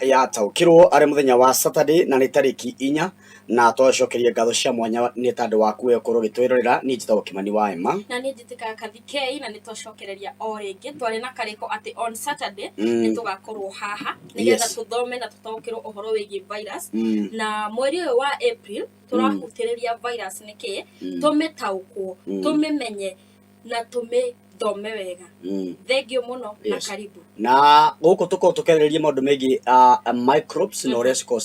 Ya taũkĩrwo arĩ mũthenya wa Saturday na nĩ tarĩki 4, na twacokeria ngatho cia mwanya nĩ tandũ waku we ũkorwo ũgĩtwĩrorera. Niĩ njĩtagwo Kĩmani wa Emma. Na niĩ njĩtĩkaga Kathikei, na nĩ twacokereria o rĩngĩ. Twarĩ na karĩko atĩ on Saturday nĩ tũgakorwo haha nĩgetha tũthome na tũtaũkĩrwo ũhoro wĩgiĩ virus. Na mweri ũyũ wa April tũrahutĩrĩria virus nĩ kĩĩ, tũmĩtaũkwo, tũmĩmenye na tũmĩthome wega. Thengiũ mũno na karibu. Na gũkũ tũkorwo tũkĩarĩrĩria maũndũ megiĩ microbes na ũrĩa cikoragwo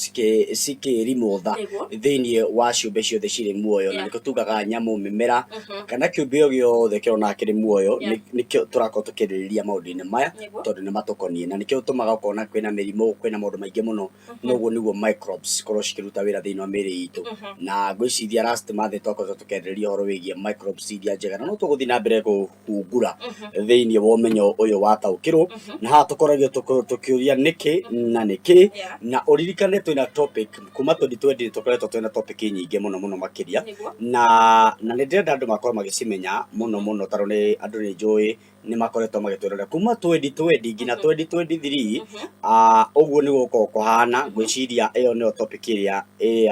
cikĩrimũtha thĩinĩ wa ciũmbe ciothe cirĩ muoyo, na nĩkĩo tugaga nyamũ, mĩmera kana kĩũmbe o gĩothe kĩrona kĩrĩ muoyo. Nĩkĩo tũrakorwo tũkĩarĩrĩria maũndũ-inĩ maya tondũ nĩ matũkoniĩ, na nĩkĩo tũmaga ũkona kwĩna mĩrimũ, kwĩna maũndũ maingĩ mũno. Noguo nĩguo microbes cikorwo cikĩruta wĩra thĩinĩ wa mĩĩrĩ itũ. Na ngwĩciria last month twakoretwo tũkĩarĩrĩria ũhoro wĩgiĩ microbes iria njega, na no tũgũthiĩ na mbere kũhungura thĩinĩ wa ũmenyo ũyũ wa taũkĩrwo. Na haha tũkoragio tũkĩũria nĩkĩ na nĩkĩ. Na ũririkane twĩna topic kuma 2020, tũkoretwo twĩna topic nyingĩ mũno mũno makĩria. Na nĩ ndĩrenda andũ makorwo magĩcimenya mũno mũno, tondũ nĩ andũ nĩ njũĩ nĩ makoretwo magĩtwĩrorera kuma 2020 nginya 2023. Ah, ũguo nĩguo gũkoragwo kũhana. Ngwĩciria ĩyo nĩyo topic ĩrĩa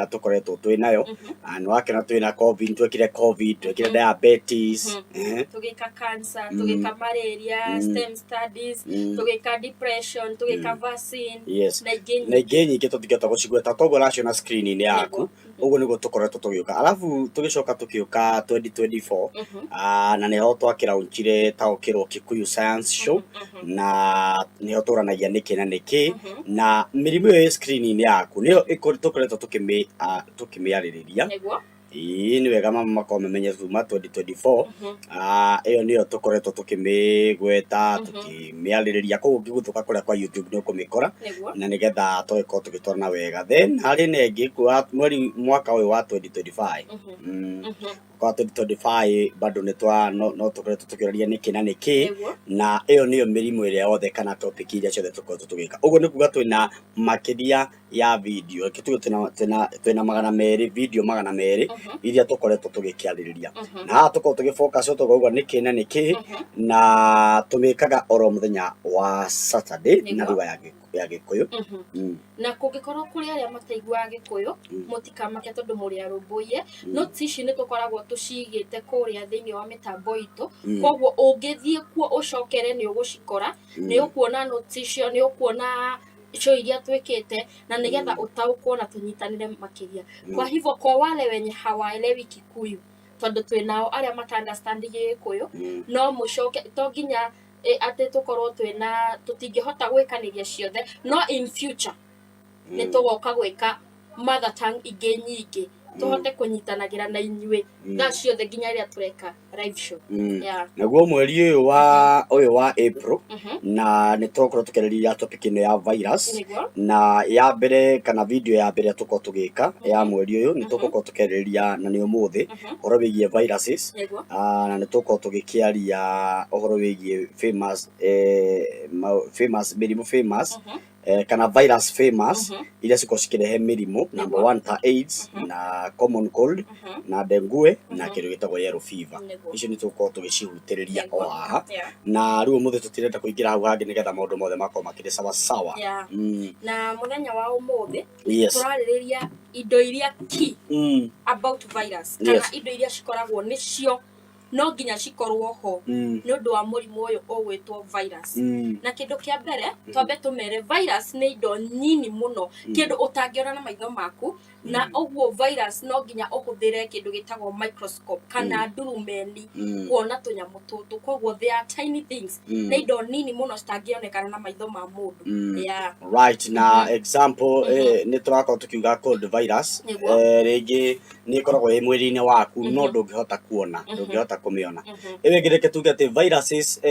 tũkoretwo twĩ nayo. Ah, nĩ wakĩona twĩna COVID, twekire COVID, twekire diabetes, Tũgĩka cancer, tũgĩka malaria, STEM studies, tũgĩka depression, tũgĩka vaccine na ingĩ na nyingĩ. Ingĩ nyingĩ tũtingĩhota gũcigweta, koguo ũraciona screen-inĩ yaku. Ũguo nĩguo tũkoretwo tũgĩũka, alafu tũgĩcoka tũkĩũka 2024. Ah, na nĩho twakĩraunchire Taũkĩrwo Kikuyu Science Show, na nĩho tũranagia nĩkĩ na nĩkĩ, na mĩrimũ ĩyo ĩ screen-inĩ yaku nĩyo tũkoretwo tũkĩmĩarĩrĩria. Ĩĩ, nĩ wega mama makorwo mamenye kuma 2024. Ah, ĩyo nĩyo tũkoretwo tũkĩmĩgweta, tũkĩmĩarĩrĩria, koguo ũngĩgũthũka kũrĩa kwa YouTube nĩ ũkũmĩkora. Na nĩgetha tũgĩkorwo tũgĩtwarana wega. Then harĩ na ĩngĩ kwa mweri mwaka ũyũ wa 2025. Mwaka wa 2025 bado nĩ twa no tũkoretwo tũkĩũrania nĩkĩ na nĩkĩ. Na ĩyo nĩyo mĩrimũ ĩrĩa yothe kana topic iria ciothe tũkoretwo tũgĩka. Ũguo nĩ kuga twĩna makĩria ya video, reke tuge twĩna 200, video 200 iria tũkoretwo tũgĩkĩarĩrĩria. Na haha tũkoragwo tũgĩ focus tũkauga nĩkĩ na nĩkĩ, na tũmĩkaga oro mũthenya wa Saturday na lugha ya Gĩkũyũ. Na kũngĩkorwo kũrĩ arĩa mataiguaga Gĩkũyũ, mũtikamake tondũ mũrĩ arũmbũiye. Notes ici nĩ tũkoragwo tũcigĩte kũrĩa thĩinĩ wa mĩtambo itũ. Koguo ũngĩthiĩ kuo ũcokere nĩ ũgũcikora, nĩ ũkuona notes icio, nĩ ũkuona show iria twĩkĩte, na nĩgetha ũtaũkwo na tũnyitanĩre makĩria. Kwa hivyo kwa wale wenye hawaelewi Kikuyu, tondũ twĩ nao arĩa mata understand Gĩkũyũ, no mũcoke, to nginya atĩ tũkorwo twĩna tũtingĩhota gwĩkanĩria ciothe, no in future nĩ tũgoka gwĩka mother tongue ingĩ nyingĩ tũhote kũnyitanagĩra na inyuĩ thaa ciothe nginya rĩrĩa tũreka live show. Naguo mweri ũyũ wa April, na nĩ tũgũkorwo tũkĩarĩrĩria topic ĩno ya virus. Na ya mbere kana video ya mbere tũkorwo tũgĩka ya mweri ũyũ, nĩ tũgũkorwo tũkĩarĩrĩria, na nĩ ũmũthĩ, ũhoro wĩgiĩ viruses. Ah, na nĩ tũgũkorwo tũgĩkĩaria ũhoro wĩgiĩ famous famous mĩrimũ famous kana virus famous iria cikoragwo cikĩrehe mĩrimũ, number one ta AIDS na common cold na dengue na kĩndũ gĩtagwo yellow fever. Icio nĩ tũgũkorwo tũgĩcihutĩrĩria o haha. Na rĩu ũmũthĩ tũtirenda kũingĩra hau hangĩ nĩgetha maũndũ mothe makorwo makĩrĩ sawa sawa. Na mũthenya wa ũmũthĩ tũrarĩrĩria indo iria key about virus, kana indo iria cikoragwo nĩcio no nginya cikorwo ho nĩ ũndũ wa mũrimũ ũyũ ũgwĩtwo virus. Na kĩndũ kĩa mbere, twambe tũmere virus nĩ indo nini mũno, kĩndũ ũtangĩona na maitho maku, na ũguo virus no nginya ũhũthĩre kĩndũ gĩtagwo microscope kana ndurumeni kuona tũnyamũ tũtũ. Koguo they are tiny things, nĩ indo nini mũno citangĩonekana na maitho ma mũndũ. Right, na example, nĩ tũrakorwo tũkiuga cold virus. Rĩngĩ nĩ ĩkoragwo ĩ mwĩrĩ-inĩ waku, no ndũngĩhota kuona, ndũngĩhota kũmĩona. Ĩyo ĩngĩ, reke tuge atĩ viruses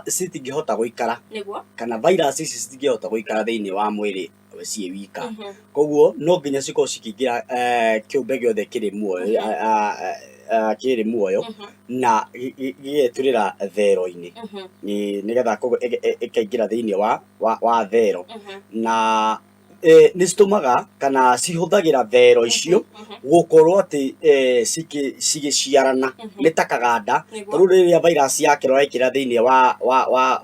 citingĩhota gũikara, kana virus ici citingĩhota gũikara thĩinĩ wa mwĩrĩ ciĩ wika. Koguo no nginya cikorwo cikĩingĩra kĩũmbe gĩothe kĩrĩ muoyo, kĩrĩ muoyo, na gĩgeturĩra thero-inĩ. Nĩgetha koguo ĩkaingĩra thĩinĩ wa thero, na Nĩ citũmaga kana cihũthagĩra thero icio gũkorwo atĩ cigĩciarana, nĩ ta kaganda. Tarĩu rĩrĩa virus yakĩrora ĩkĩra thĩinĩ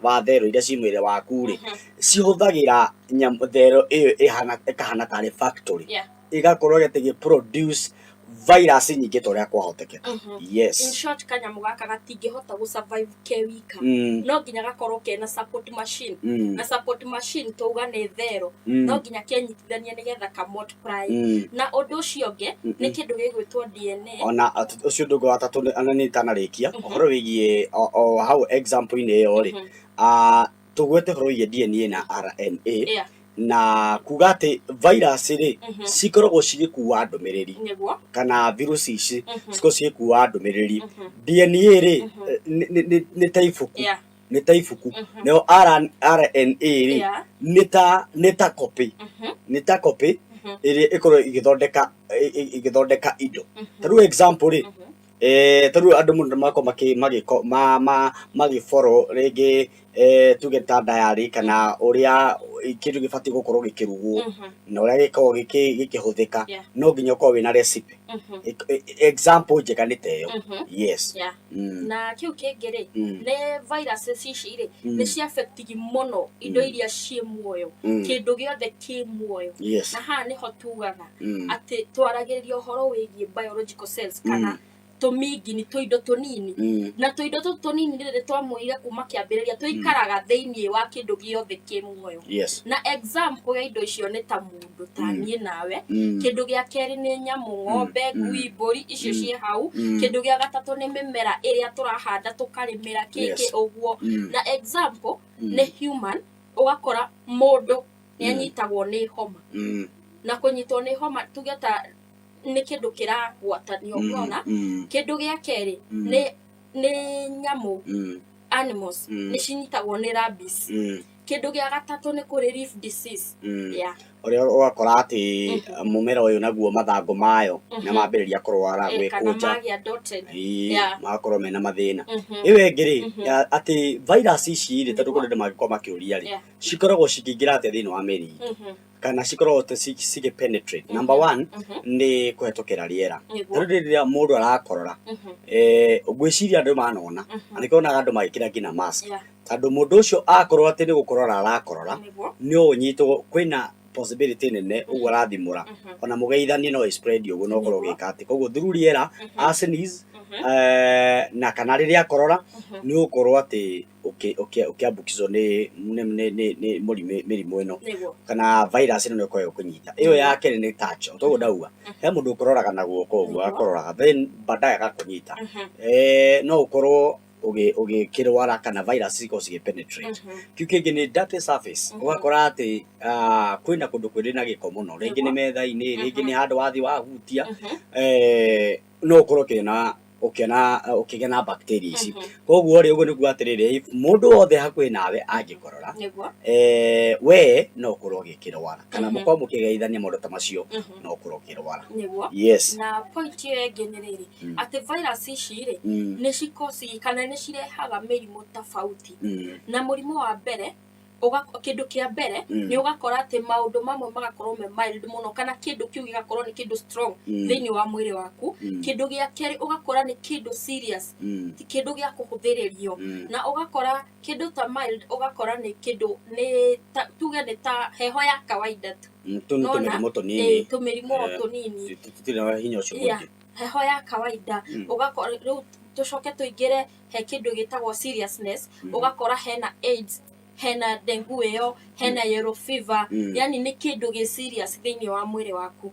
wa thero iria ci mwĩrĩ waku rĩ, cihũthagĩra thero ĩyo ĩhana ĩkahana tarĩ factory, ĩgakorwo atĩ ĩgĩ produce virus nyingĩ ta ũrĩa kwahotekeka. Yes. In short, kanyamũ gaka gatingĩhota gũ survive ke wika, no nginya gakorwo kena support machine, na support machine tauga nĩ thero, no nginya kenyitithanie nĩgetha ka multiply. Na ũndũ ũcio ũngĩ nĩ kĩndũ gĩgwĩtwo DNA. Ona ũcio ũndũ ũngĩ wa gatatũ ona nĩ itanarĩkia ũhoro wĩgiĩ o hau example-inĩ ĩyo rĩ, tũgwete ũhoro wĩgiĩ DNA na RNA, na kuga atĩ virus rĩ, cikoragwo cigĩkua ndũmĩrĩri, kana virus ici cikoragwo cigĩkua ndũmĩrĩri. DNA rĩ, nĩ ta ibuku, nĩ ta ibuku, nayo RNA rĩ, nĩ ta copy, nĩ ta copy ĩrĩa ĩkoragwo ĩgĩthondeka indo. Ta rĩu example rĩ, ta rĩu andũ mũno makoragwo magĩ follow rĩngĩ, tuge ta diary kana ũrĩa kĩndũ gĩbatiĩ gũkorwo gĩkĩrugwo na ũrĩa gĩkoragwo gĩkĩhũthĩka, no nginya ũkorwo wĩna recipe. Example njega nĩ ta ĩyo. Yes. Na kĩu kĩngĩ rĩ, nĩ viruses ici rĩ, nĩ ci affectigi mũno indo iria ciĩ muoyo, kĩndũ gĩothe kĩ muoyo. Na haha nĩho tugaga atĩ twaragĩrĩria ũhoro wĩgiĩ biological cells kana tũmingini, tũindo tũnini. Na tũindo tũtũ tũnini rĩrĩ twamwĩrire kuma kĩambĩrĩria tũikaraga thĩinĩ wa kĩndũ gĩothe kĩ muoyo. Na example ya indo icio nĩ ta mũndũ ta niĩ nawe. Kĩndũ gĩa kerĩ nĩ nyamũ, ng'ombe, ngui, mbũri, icio ciĩ hau. Kĩndũ gĩa gatatũ nĩ mĩmera ĩrĩa tũrahanda, tũkarĩmĩra kĩkĩ ũguo. Na example nĩ human, ũgakora mũndũ nĩ anyitagwo nĩ homa, na kũnyitwo nĩ homa tuge ta nĩ kĩndũ kĩragwatanio, ũrona. Kĩndũ gĩa kerĩ nĩ nyamũ, animals, nĩ cinyitagwo nĩ rabies. Kĩndũ gĩa gatatũ nĩ kũrĩ leaf disease. Yeah. Ũrĩa ũgakora atĩ mũmera ũyũ naguo mathangũ mayo nĩ mambĩrĩria kũrwara, kana gwĩkũnja, magĩa dotted. Magakorwo mena mathĩna. Ĩyo ĩngĩ rĩ, atĩ virus ici rĩ, tondũ kũrĩ andũ mangĩkorwo makĩũria rĩ, cikoragwo cikĩingĩra atĩa thĩinĩ wa mĩrĩ itũ, kana cikoragwo cigĩ penetrate? Number one nĩ kũhetũkĩra rĩera. Tarĩu rĩrĩa mũndũ arakorora, ngwĩciria andũ manona na nĩkĩo wonaga andũ magĩkĩra nginya mask, tondũ mũndũ ũcio akorwo atĩ nĩ gũkorora arakorora, no ũnyitwo, kwĩna possibility nene ũguo arathimũra, ona mũgeithanie no ĩ spread ũguo na ũkorwo ũgĩka atĩ. Koguo through rĩera, a sneeze, na kana rĩrĩa akorora, nĩ ũgũkorwo atĩ ũkĩambũkizwo nĩ mũrimũ, mĩrimũ ĩno kana virus ĩno nĩ ĩkoragwo ĩgĩkũnyita. Ĩyo ya kerĩ nĩ touch, toguo ndauga he mũndũ ũkũroraga na guoko ũguo, agakũroraga, then baadaye agakũnyita. No ũkorwo ũgĩkĩrwara kana virus cikorwo cigĩ penetrate. Kĩu kĩngĩ nĩ dirty surface, ũgakora atĩ kwĩna kũndũ kwĩrĩ na gĩko mũno, rĩngĩ nĩ metha-inĩ, rĩngĩ nĩ handũ wathiĩ wahutia, no ũkorwo ũkĩona ũkĩgĩa na bacteria ici. Koguo rĩ, ũguo nĩguo atĩrĩrĩ, if mũndũ wothe hakuhĩ nawe angĩkorora, we no ũkorwo ũgĩkĩrwara, kana mũkorwo mũkĩgeithania maũndũ ta macio, no ũkorwo ũkĩrwara. Yes. Na point ĩyo ĩngĩ nĩ rĩrĩ, atĩ virus ici rĩ, nĩ cikosi kana nĩ cirehaga mĩrimũ tofauti. Na mũrimũ wa mbere, kĩndũ kĩa mbere, nĩ ũgakora atĩ maũndũ mamwe magakorwo me mild mũno, kana kĩndũ kĩu gĩgakorwo nĩ kĩndũ strong thĩinĩ wa mwĩrĩ waku. Kĩndũ gĩa kerĩ ũgakora nĩ kĩndũ serious, ti kĩndũ gĩa kũhũthĩrĩrio. Na ũgakora kĩndũ ta mild, ũgakora nĩ kĩndũ nĩ ta, tuge nĩ ta heho ya kawaida tu. Tũ nĩ Nona? tũmĩrimũ tũnini. Tũmĩrimũ o tũnini. Tũtirĩ na hinya ũcio mũingĩ. Heho ya kawaida. Ũgakora rĩu tũcoke tũingĩre he kĩndũ gĩtagwo seriousness, ũgakora hena AIDS, hena dengue ĩyo, hena yellow fever, yani nĩ kĩndũ gĩ serious thĩinĩ wa mwĩrĩ waku.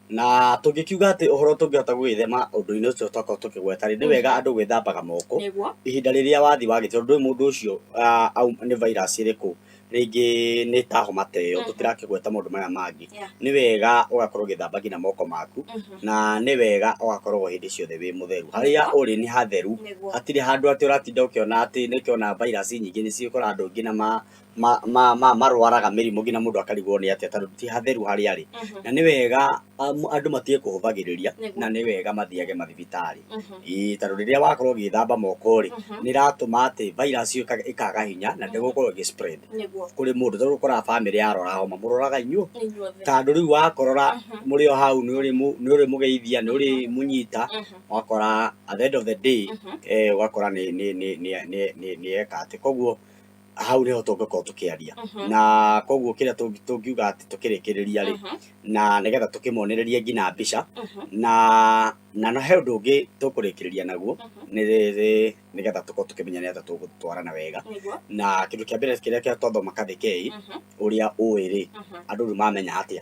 Na tũngĩkiuga atĩ ũhoro tũngĩhota gwĩthema ũndũ-inĩ ũcio twakorwo tũkĩgweta rĩ, nĩ wega andũ gwĩthambaga moko ihinda rĩrĩa wathiĩ wagĩ, tondũ ndũĩ mũndũ ũcio nĩ virus ĩrĩkũ, rĩngĩ nĩ ta homa ta ĩyo, tũtirakĩgweta maũndũ maya mangĩ. Nĩ wega ũgakorwo ũgĩthamba nginya moko maku, na nĩ wega ũgakorwo hĩndĩ ciothe wĩ mũtheru, harĩa ũrĩ nĩ hatheru, hatirĩ handũ atĩ ũratinda ũkĩona atĩ nĩkĩona virus nyingĩ nĩ cigĩkora andũ nginya ma Marwaraga mĩrimũ nginya mũndũ akarigwo nĩ atĩa, tondũ ti hatheru harĩa arĩ. Na nĩ wega andũ matige kũhũthagĩrĩria. Na nĩ wega mathiage mathibitarĩ. Ĩĩ, tondũ rĩrĩa wakorwo ũgĩthamba moko rĩ, nĩ ĩratũma atĩ virus ĩyo ĩkaga hinya na ndĩgũkorwo ĩgĩ spread kũrĩ mũndũ, tondũ ũkoraga bamĩrĩ yarora homa mũroraga inyuĩ. Inyuothe. Tondũ rĩu wakorora mũrĩ o hau, nĩ ũrĩ mũgeithia, nĩ ũrĩ mũnyita, ũgakora at the end of the day ũgakora nĩ eka atĩ. Koguo hau nĩho tũngĩkorwo tũkĩaria. Na koguo kĩrĩa tũngiuga atĩ tũkĩrĩkĩrĩria rĩ, na nĩgetha tũkĩmonererie nginya mbica, na no he ũndũ ũngĩ tũkũrĩkĩrĩria naguo, nĩ nĩgetha tũkorwo tũkĩmenya nĩ atĩa tũgũtwarana wega. Na kĩndũ kĩa mbere kĩrĩa kĩa twathoma kathĩkei, ũrĩa ũĩ rĩ, andũ rĩu mamenya atĩa?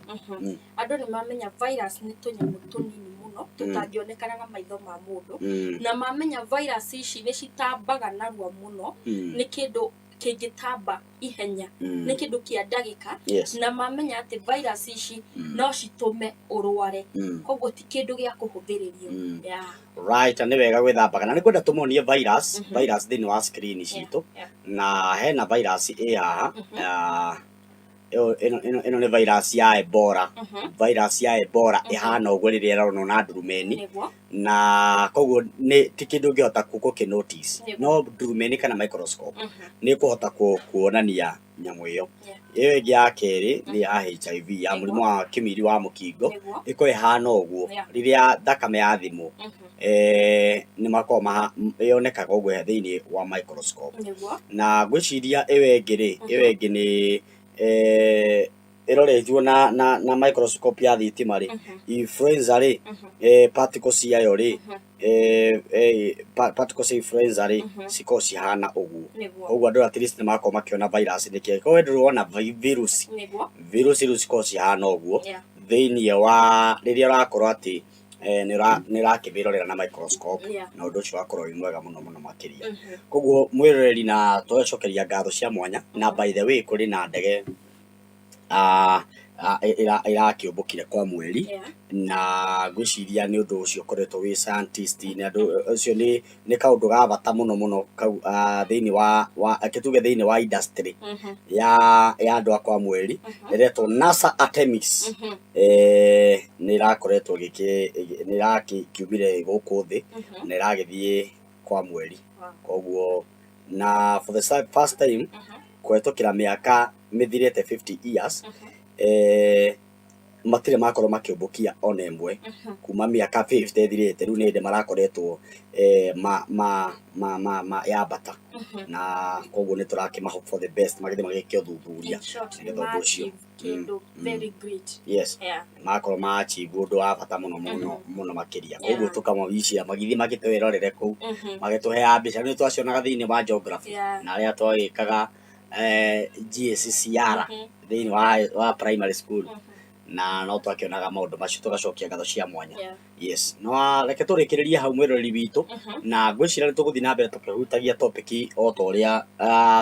Andũ nĩ mamenya virus nĩ tũnyamũ tũnini mũno tũtangĩonekana na maitho ma mũndũ. Na mamenya virus ici nĩ citambaga narua mũno. Nĩ kĩndũ kĩngĩtamba ihenya. Nĩ kĩndũ kĩa ndagĩka. Na mamenya atĩ virus ici no citũme ũrware. Koguo ti kĩndũ gĩa kũhũthĩrĩrio. Yeah. Right, nĩ wega gwĩthambaga, na nĩ ngwenda tũmonie virus, virus thĩinĩ wa screen citũ. Na hena virus ĩ haha. Ah, ĩno nĩ virus ya Ebola. Virus ya Ebola ĩhana ũguo rĩrĩa ĩronwo na ndurumeni. Na koguo nĩ ti kĩndũ ũngĩhota gũkĩ notice. No ndurumeni kana microscope nĩ ĩkũhota kuonania nyamũ ĩyo. Ĩyo ĩngĩ ya kerĩ nĩ ya HIV, ya mũrimũ wa kĩmiri wa mũkingo. Ĩkoragwo ĩhana ũguo. Rĩrĩa thakame yathimwo, nĩ makoragwo yonekaga ũguo thĩinĩ wa microscope. Na ngwĩciria ĩyo ĩngĩ rĩ, ĩyo ĩngĩ nĩ ĩroretwo na microscope ya thitima rĩ, influenza rĩ, particles ciayo rĩ, particles cia influenza rĩ, cikoragwo cihana ũguo. Ũguo andũ at least nĩ makorwo makĩona virus nĩ kĩĩ. Korwo we ndũrĩ wona virus, virus rĩu cikoragwo cihana ũguo thĩinĩ wa rĩrĩa ũrakorwo atĩ nĩ ũrakĩmĩrorera na microscope. Na ũndũ ũcio ũgakorwo wĩ mwega mũno mũno makĩria. Koguo mwĩroreri, na tũgacokeria ngatho cia mwanya. Na by the way, kũrĩ na ndege ĩrakĩũmbũkire kwa mweri. Na ngwĩciria nĩ ũndũ ũcio ũkoretwo wĩ scientist, nĩ andũ ũcio nĩ kaũndũ ga bata mũno mũno kau thĩinĩ wa reke tuge thĩinĩ wa industry ya andũ a kwa mweri, ĩretwo NASA Artemis. Nĩ ĩrakoretwo nĩ ĩrakiumire gũkũ thĩ na ĩragĩthiĩ kwa mweri. Koguo na for the first time kũhetũkĩra mĩaka mĩthirĩte 50 years, matirĩ makorwo makĩũmbũkia ona ĩmwe kuma mĩaka 50 ĩthirĩte. Rĩu nĩ hĩndĩ marakoretwo ma ma ma ma ma yambata, na koguo nĩ tũrakĩma hope for the best magĩthiĩ magĩke ũthuthuria In short, nĩgetha ũndũ ũcio nĩ kĩndũ very great. Yes. Makorwo ma achieve ũndũ wa bata mũno mũno mũno makĩria. Koguo tũkamawicia magĩthiĩ magĩtwĩrorere kũu, magĩtũheaga mbica nĩ twacionaga thĩinĩ wa geography na arĩa twagĩkaga GSCR thĩinĩ wa primary school, na no twakĩonaga maũndũ macio. Tũgacokia ngatho cia mwanya. Yes, no reke tũrĩkĩrĩrie hau, mwĩroreri witũ. Na ngwĩciria nĩ tũgũthiĩ na mbere tũkĩhutagia topic o ta ũrĩa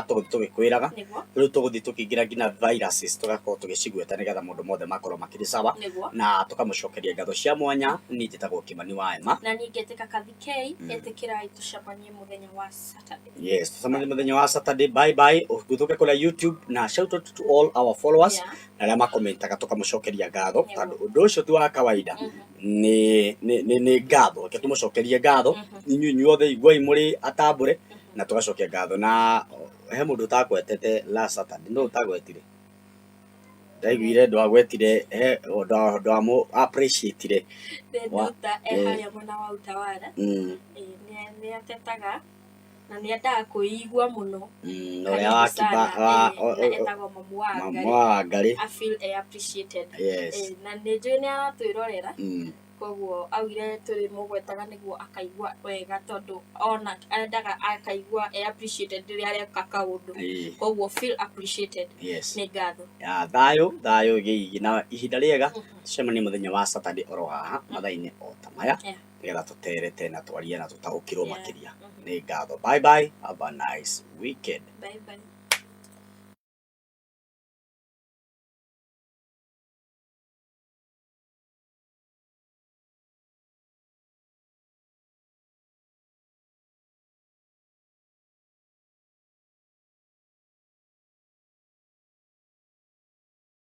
tũgũthiĩ tũgĩkwĩraga. Rĩu tũgũthiĩ tũkĩingĩra nginya viruses, tũgakorwo tũgĩcigweta nĩgetha maũndũ mothe makorwo makĩrĩ sawa. Na tũkamũcokeria ngatho cia mwanya. Niĩ njĩtagwo Kĩmani wa Emma. Na niĩ ngetĩka Kathikei. Ĩtĩkĩrai tũcemanie mũthenya wa Saturday. Yes, tũcemanie mũthenya wa Saturday. Bye bye. Ũgũthũke kũrĩa YouTube, na shout out to all our followers na arĩa makomentaga, tũkamũcokeria ngatho, tondũ ũndũ ũcio ti wa kawaida. Nĩ ngatho, reke tũmũcokerie ngatho inyuĩ inyuothe. Iguai mũrĩ atambũre na tũgacokia ngatho. Na he mũndũ ũtagwetete last Saturday, no ũtagwetire, ndaiguire ndwagwetire, he ndwamũ appreciate-ire. Nĩ Nduta e harĩa mwena wa Utawala. Nĩ atetaga na nĩ endaga kwĩigua mũno. Na ũrĩa Karibu wa sana. Wa Na etagwo mamu wa Mamu Ngarĩ. wa Ngarĩ. I feel appreciated. Na nĩ njũĩ nĩ aratwĩrorera. Koguo augire tũrĩ mũgwetaga nĩguo akaigua wega, tondũ ona endaga akaigua e appreciated rĩrĩa areka kaũndũ. Koguo feel appreciated. Nĩ ngatho. Ya thayũ thayũ gĩigi na ihinda rĩega. Tũcemanie mũthenya wa Saturday oro haha mathaa-inĩ o ta maya, nĩgetha tũterete na twarie na tũtaũkĩrwo makĩria. Nĩ ngatho, bye bye, have a nice weekend. Bye bye.